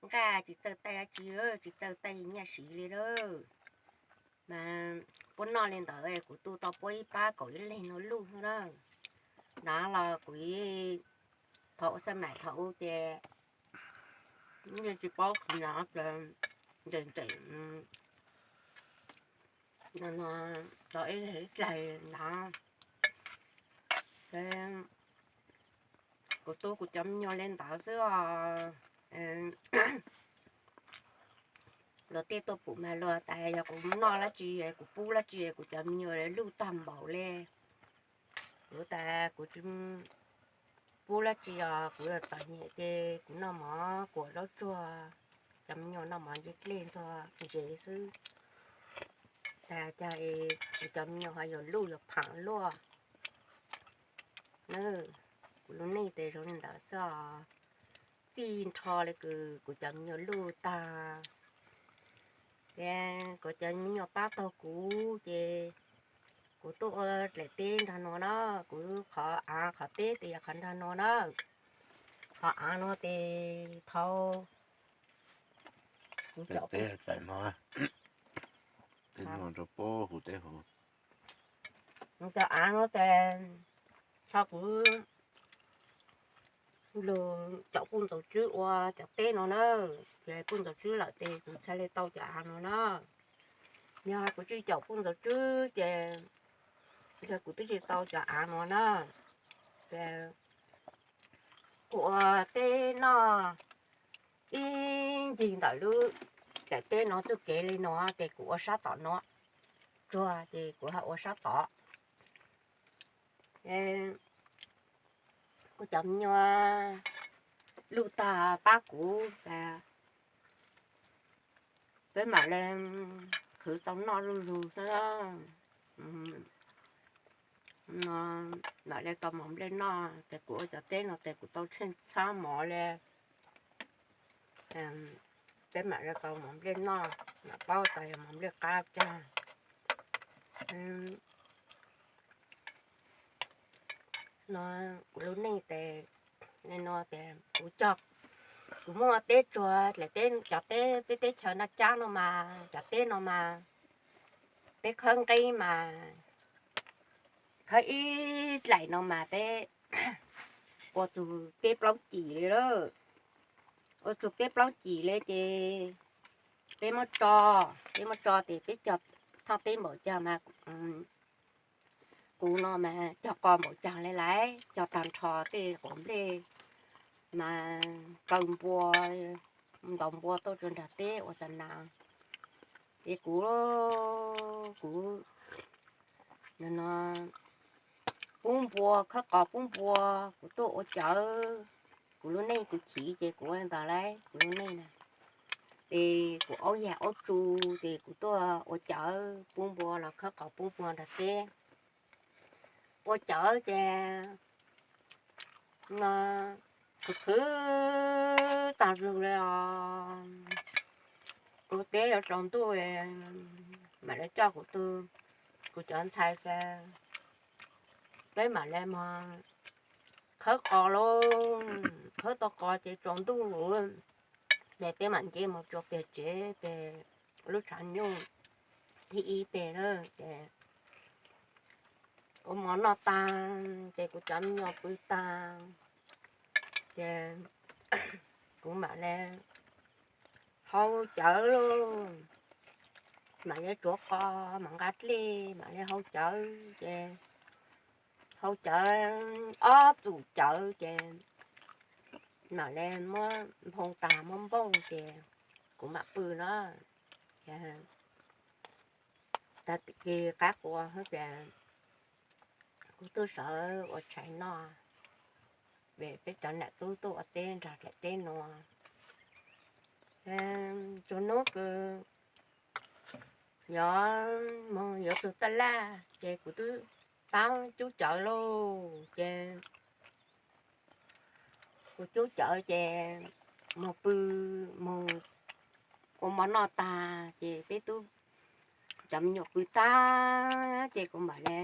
nqaj tsis txawj taij dab tsi, tsis txawj taij nyiaj siv li lawm. Mas puab noj li ntawd kuv tu tau puab ib pab kaum ib leeg no luj xwb na. Nov los kuv thaum ua xab maim thaum ub ces yeej tsis paub qhov no ces ntxeem ntxeem no tau ib leeg ib dlaig ntawd. Kuv tu kuv cov me nyuam li ntawd xwb os. Luag tej tuaj pum mas luag tas yog kuv noj dab tsi, kuv pub dab tsi kuv cov me nyuam luj tag npaum li. Kuv tas kuv tsis pub dab tsi os, kuv yuav txom nyem ces kuv noj mov kuam zaub tsuag, cov me nyuam noj mov ntse dlej ntxhua ntsev xwb. Tas cas es kuv cov me nyuam ho yuav luj yuav phaam luaj na. Kuv lub neej tes zoo li ntawd xwb os. Txij nrho li kws kuv cov me nyuam luj tag, ces kuv cov me nyuam pab taug kuv ces kuv tuaj ua dlaim teb nrog no na. Kuv qhov av qhov teb tes yog qhov nrog no na. Qhov av no tes thaum kuv cov, cov av no tes thaum kuv lug caum puj ntxaus tswb ua cov teb no na. Ces puj ntxaus tswb lawm tes kuv txhaj li tau cov av no na. Yog kuv tsis caum puj ntxaus tswb ces kuv twb tsis tau cov av no na. Ces kuv ua teb noj ib ncig ntawm lub dlaim teb no txuj kev li no ces kuv ua sab tom no tsuag ces kuv ho ua sab tod. Kuv cov me nyuam luj tag pab kuv tas, peb mam li khwv tau noj zuj zus xwb. Mam li tau mov nplej noj ces kuv ua cov teb no ces kuv tau tsheej txhab mov li. Peb mam li tau mov nplej noj, mam paub tas yog mov nplej qab cag. No kuv lub neej tes, no tes kuv cog, kuv muaj teb tsuag dlaim teb, cov teb peb teb chaws no cab no mas cov teb no mas peb khawb nqeeb mas khawb ib dlaim no mas peb ua txug peb plaub cim li lawm. Ua txug peb plaub cim li ces peb muab tso, peb muab tso tes peb cog thaj teb npaum cag mas kuv no mas cog qos npaum cag li lawm, cog tag nrho tej quav nplej mas kaw npua, ntaus npua tuaj rua nraag teb ua xa nas. Ces kuv, kuv no pub npua, khawb qos pub npua, kuv tuaj ua cawv. Kuv lub neej kuv chim ces kuv ua ntawd lauj, kuv lub neej na. Ces kuv aub yag aub tsu ces kuv tuaj ua cawv pub npua los khawb qos pub npua nraag teb. Ua cawv ces no kuv qhwv taag zug li os. Ua teb yuav tsaus ntuj mam li coj kuv tug, kuv cov ntxhais, peb mam li mog khawb qos lauj. Khawb tau qos ces tsaus ntuj ces peb mam nce mus rua peg tsev, peg lub tshav nyuj thib ib peg na. Ces ua mov noj taag ces kuv cov me nyuam pw taag ces kuv mam li hau cawv lauj. Mam li tsuav qos, mam nqa dlej, mam li hau cawv ces hau cawv ob txum cawv ces mam li muab nphoo taag muab npauj ces kuv mam pw no. Tag kis qab qua ces kuv tuaj sawv ua tshais noj, peb cov nam tub tuaj ua teb nrog dlaim teb no. Txug nub kws yuav moog yuav txug taj laj ces kuv twb taab cub cawv lauj ces kuv cub cawv ces moog pw, moog ua mov noj tag ces peb tub cov me nyuam pw tag ces kuv mam li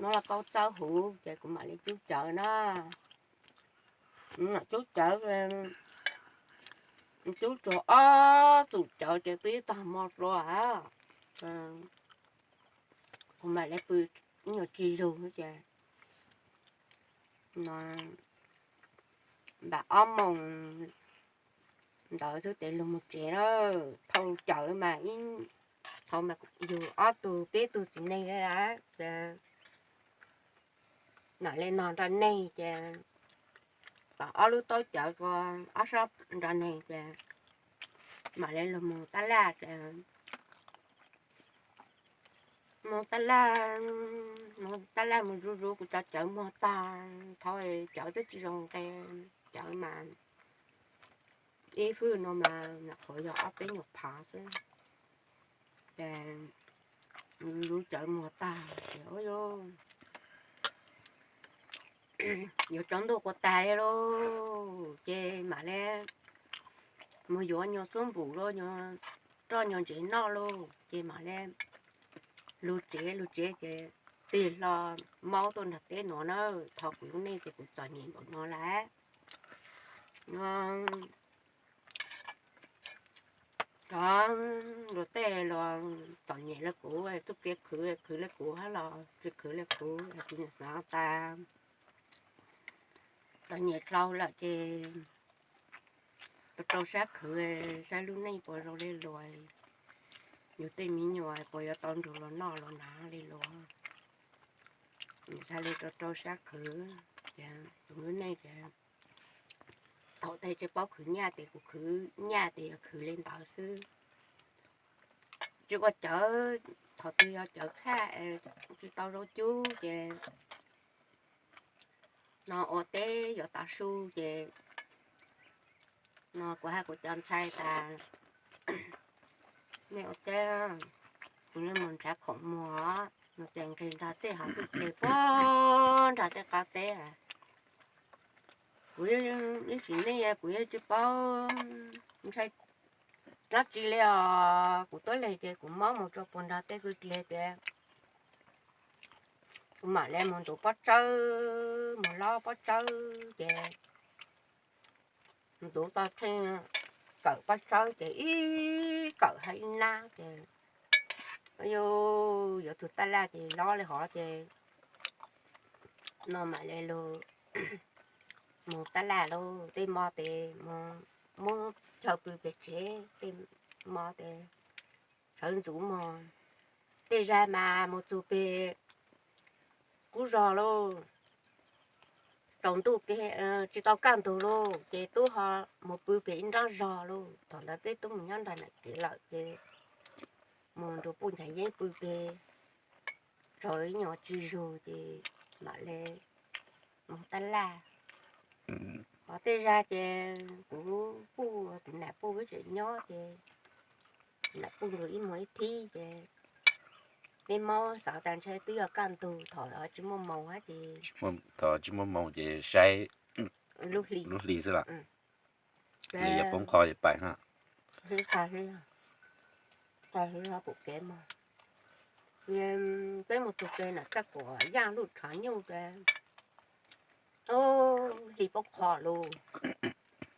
muab lauj kaub txawb huv ces kuv mam li cub cawv na. Mam cub cawv, tub tsuag ob txum cawv ces twb tag hmo dua. Kuv mam li pw ib nyuag tsis zug ces nram ob moos ntawd xwb ces lug mus tsev lawm. Thaum cawv mas ib, thaum mas yug ob tug peb tug txiv neej lawm ces mam li no nrog neeg ces tom ob lub taub cawv ko ob sab nrog neeg ces mam li lug mus tab laj ces mus tab laj, mus tab laj mus zuj zus kuv cov cawv muag tag. Thaum cawv twb tsis zoo nqe, cawv mas ib hwj no mas nyuam qhuav yog ob peb nyuag phav xwb ces zuj zus cawv muag tag ces yuav tsaus ntuj quas tas li lauj ces mam li mus yuav nyuag xuab npum lauj, roj nyuag ntsev noj lauj ces mam li lug tsev. Lug tsev ces tig hlo maub tuaj nrog teb nuav na. Thaum kuv lub neej ces kuv txom nyem npaum no lawm. Cov luag tej los txom nyem li kuv, txuj kev khwv khwv li kuv hab los tsis khwv li kuv, tsis nyuam xav tas. Txom nyem dlhau lawm ces rau rau sab khwv, saib lub neej puas zoo li luag, yus tej me nyuam puas yuav tau nrug luag noj luag hnav li luag. Xav li rau rau sab khwv, ces tus lub neej ces thaum tej tsis paub khwv nyaj ces kuv khwv nyaj ces yog khwv li ntawd xwb. Tsis ua cawv, thaum twg yog cawv tshaj tsis tau zaub cub ces no ua teb yuav tav su ces no kuv hais kuv cov ntxhais tas, nej ua teb, kuv yuav mus nrhav khoom muag, mus ces nqis nrog tej hov kwj deg puag nrog tej qab teb. Kuv ib sim neej kuv yeej tsis paub ntshai dab tsi li os. Kuv tuab leeg ces kuv mob mus rau puag nrog tej kwj deg ces kuv mam li mus ntuav pob tsawb, mus lob pob tsawb ces ntxuav tau tsheej kawm pob tsawb ces ib kawm hab ib nab ces yuav tug tab laj ces lob li hov ces no mam li lug mus tab laj lauj. Tej mo tes muab chaw pw pem tsev, tej mo tes sawv ntxuv mog. Tej zag mas mus txug pem qub zog lauj, tsaus ntuj pem tsis tau kaj ntug lauj ces tub ho mus pw pem ib nrab zog lauj. Thaum ntawd peb tub mus nyob nram nam kev lawm ces mus nrug puj nchav yeeb pw pem, tsaug ib nyuag tsis zug ces mam li mus tab laj. Ho tej zag ces kuv puj, kuv nam puj ib tseem nyob ces nam puj nrug ib muag ib thib ces peb mob xav tas ntshe twb yog kaj ntug thaum tsis muaj moos hab ces, thaum tsis muaj moos ces saib lub hli xwb los, hli yog poob qho ces pais na. Peb mus txug pem nam Txaj Kuam Yaj Luj Tshav Nyuj ces hli poob qho lauj,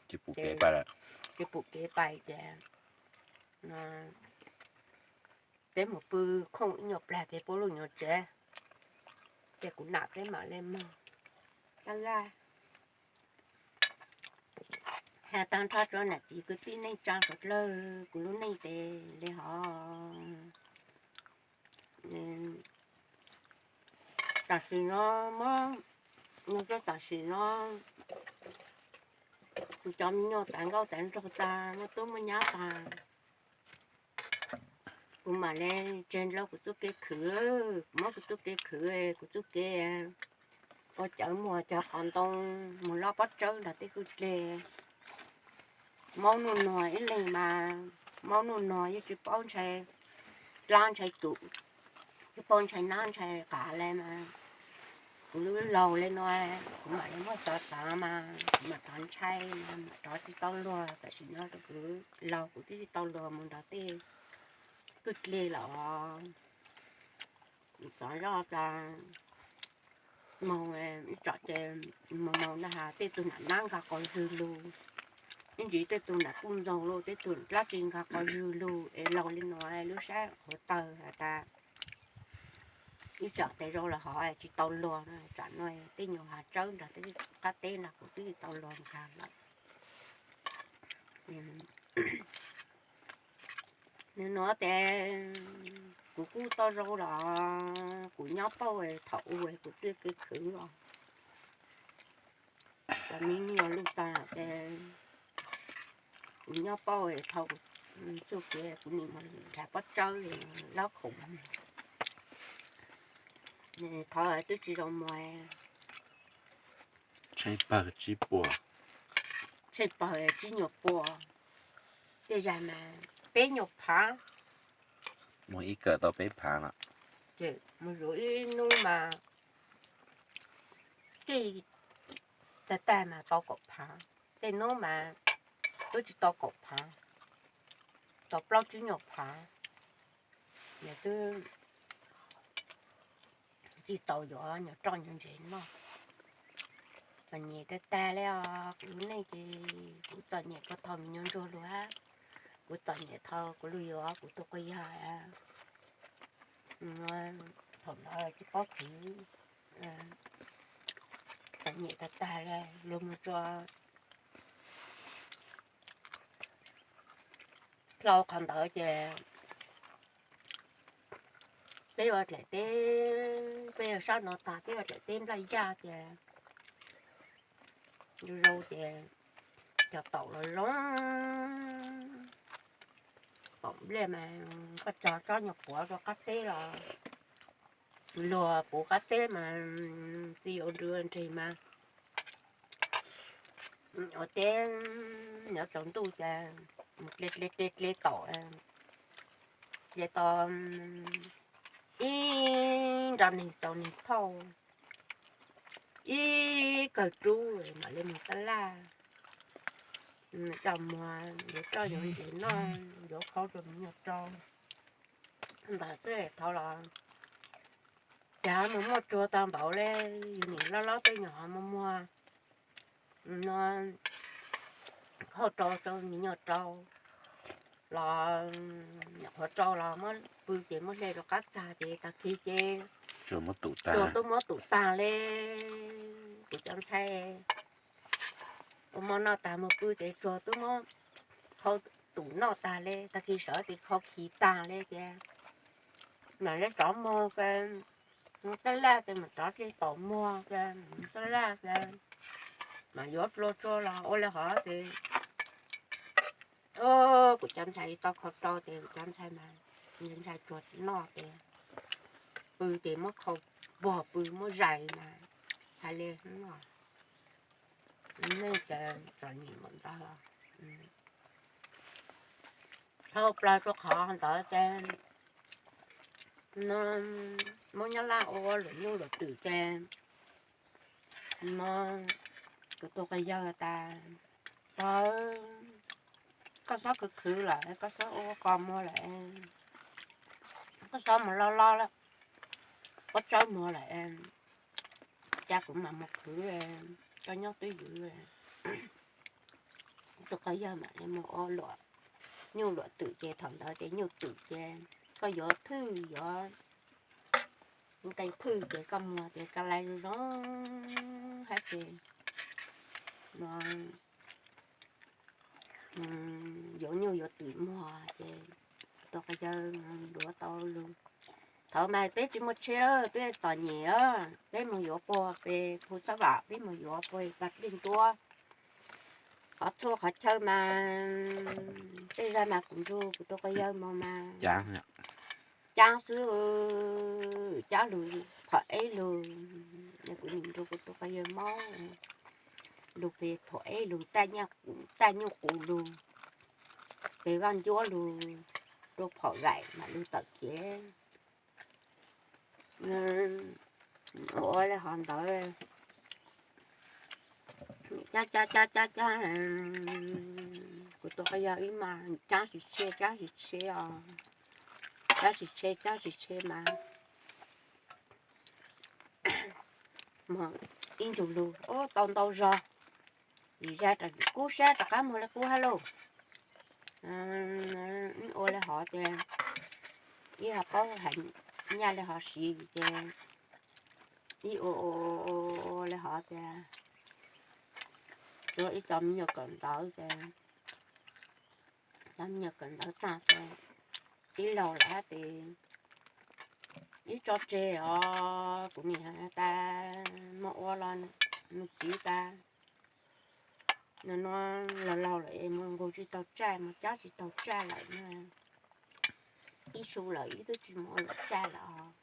tsis pum kev pais ces peb mus pw khooj ib nyuag plag pem puab lub nyuag tsev ces kuv nam peb mam li moog tab laj. Has tag nrho rua nam txiv kwv tij neej tsaa suav dlawg, kuv lub neej tes le hov. Tam sim no muab, tam sim no kuv cov me nyuam taav nkauj taav nraug tas, muaj tub muaj nyab tas, kuv mam le tseg dlua kuv txuj kev khwv. Kuv muab kuv txuj kev khwv, kuv txuj kev ua cawv muag cog qhov ntoo, mus lob pob tsawb nrog tej kwj deg. Maub nuj nuag ib leeg mas, maub nuj nuag yeej tsis paub ntshai dlaab ntshai tum, tsis paub ntshai nab ntshai qav le mas. Kuv lub laug le nuav, kuv mam le muab xov xaav mas kuv mam rov ntshai, mam rov tsis tau luag. Tam sim no kuv laug kuv twb tsis tau luag mus nrog tej kwj deg lawm. Xov zoj tas moog ib tsam ces moog moog na has tej tug nam nab nkag quas zwg lug, Ib ntsis tej tug nram kuj ntxoog lug, tej tug dlaab tsi nkaag qhov zwg lug es laug li no, lub sab qhuav tawg has tas ib tsam tes zoo los hov tsis tau luag no, tsam no tej nyuag hav tsawb nrog tej qab teb no kuv twb tsis tau luag nkaag lawm. Nws nuav tes kuv kuj tau zoo los kuv nyob paub thaum u kuv txij kev khwv os. Cov me nyuam lug tag tes kuv nyob paub thaum txuj kev kuv nim mus nrhav pob tsawb lab khoom. Thov twb tsis zoo muag, tsheej pawg tsib nyuag pua, tej zag mas peb nyuag phav, muag ib kawm tau peb phav lawm. Mus zuv ib hnub mas kij tag tag mas tau kaum phav, tej hnub mas twb tsis tau kaum phav, tau plaub tsib nyuag phav, nws twb tsis tau yuav nyuag roj nyuag ntsev noj. Txom nyem tag tag li os, kuv lub neej ces kuv txom nyem puag thaum me nyuam ntsuag lug hab, kuv txom nyem thaum kuv lug yuav kuv tus quas yawg. Thaum ntawd tsis paub khwv, txom nyem tag tag li, lug mus rua dlhau qhov ntawd ces peb ua dlaim teb, peb ua sab no tag peb ua dlaim teb nplaj yaj ces zoo zoo ces cov taum los zoo, taum nplej mas koj cog tsob nyuag quav rua qab teb los luag puv qab teb mas txi ua nrwg nrig mas ua teb nyob tsaus ntuj ces mus dle dle dle taum, dle tau ib nra neeg txaus neeg phauj, ib kawg rub mam li mus tab laj, coj muag yuav roj yuav ntsev noj, yuav khaub rua me nyuam rau. Ntawd xwb thov los ces ho mus muaj tsuag tau npaum le, yus nim loj loj tej nyuam ho muag muag no, khaub rau rau me nyuam rau los nyuam qhuav rau los muab pw ces muab hle rau qab txag ces tag kis ces tsuag tuaj muab tum tag le. Kuv cov ntxhais ua mov noj tag mus pw ces tsuag tuaj muab khau tum noj tag le, tag kis sawv ces khau khi tag le ces mam li rov muag, tab laj ces mam rov dle taum muag, tab laj ces mam yuav dlua tsua los ua li hov ces kuv cov ntxhais tau khau rau ces kuv cov ntxhais mas ntxhais tsuag tsis noj ces pw ces muab khau puag pw muab zais mas txhais li no. Nej ces txom nyem npaum ntawd, dhau plaws rua qhov ntawd ces no muab nyob laj ua luam nyuj luam twm ces no kuv tus quas yawg tas, Pawg, koj xob khwv khwv lawm, koj xob ua qos muag lawm, koj xob mus loj loj lawm, pob tsawb muag lawm, cas kuv mam mus khwv, koj nyob twj ywm. Kuv tus quas yawg mam li mus ua luam nyuj luam twm ces thaum ntawd ces nyuj twm ces koj yuav thwj yuav nqe thwj ces koj muag ces koj lais zoo zoo hab ces no yuav nyuj yuav twm muag ces tus quas yawg yuav tau lug. Thaum mas peb tsis muaj tsheb, peb txom nyem, peb mus yuav puag pem Phu Xab Vam, peb mus yuav puag Pas Dej Ntuab. Qhov txhua qhov chaw mas tej zag mas kuv nrug kuv tus quas yawg mus mas caab xwb, caab lug phom eb lug, kuv nrug kuv tus quas yawg mob lug pem phom eb lug, taj nyuj qus lug, pem Vaj Ncuab lug, rua Phom Vaim mam lug tawm kev. Ua le hov ntawd, cab cab cab cab cab, kuv tus quas yawg ib mas cab tsis tshe, cab tsis tshe os, cab tsis tshe, cab tsis tshe mas ib ntsug lug tau ntau zog. Vim zaj rov kub sab rov qab mus li qub hab lauj. Ua li hov tias ib ho paub hais nyaj li hov siv vim ces ib ua ua li hov tias tsuav ib co me nyuam kawm ntawv ces, cov me nyuam kawm ntawv tag ces tib laug lawm hab tes ib tso tseg os, kuv nim tas mus ua los nws txiv tas nws no laug laug lawm es mus nqug tsis tau tsaj, mus cab tsis tau tsaj lawm na. Ib su lawm ib tug tsis mus ua lawm tsaj lawm os,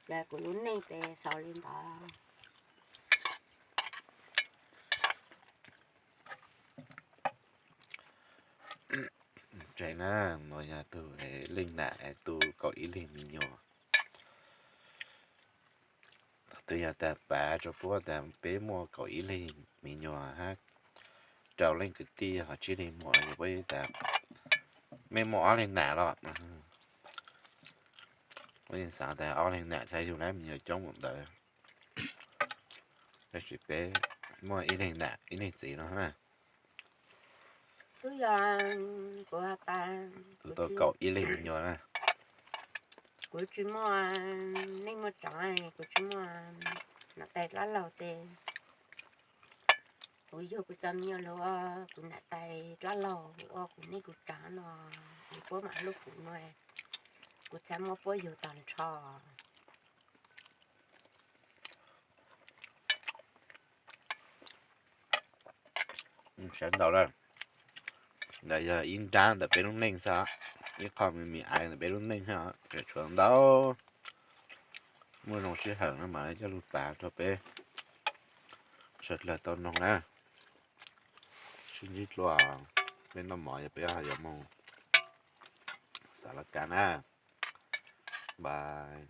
ces kuv lub neej tes xaus li ntawd. Tseem na, no yog tug leej nam tu kaum ib leeg me nyuam. Thaum twg yog tas pav rua puab tas peb muaj kaum ib leeg me nyuam hab rau leej kwv tij ho tsib leeg muam, puab tas mej muaj ob leeg nam los. Puab yeej xav tas ob leeg nam txhaj yug na, me nyuam coob npaum ntawd. Tab sis peb muaj ib leeg nam ib leeg txiv no na. Twb yog kuv has tas kuv tau kaum ib leeg me nyuam na. Kuv tsis muaj neej muaj tsav, kuv tsis muaj nam tais dlab laug tes kuv yug kuv cov me nyuam los ua kuv nam tais dlab laug ua kuv neej kuv tsav no, kuv puab mam hlub kuv no, kuv txhaj muab puab yug tag nrho. Sawv ntau lawm, ntawd yog ib nrab ntawm peb lub neej xwb, ib qho me me aiv ntawm peb lub neej xwb, tseem tshuav ntau. Muaj zoo sij hawm no mam coj lug pav rau peb sawv dlawg tau noog na. Sib ntsib dlua, peb noj mov yog peb yuav moog xav laj kab na. Bye.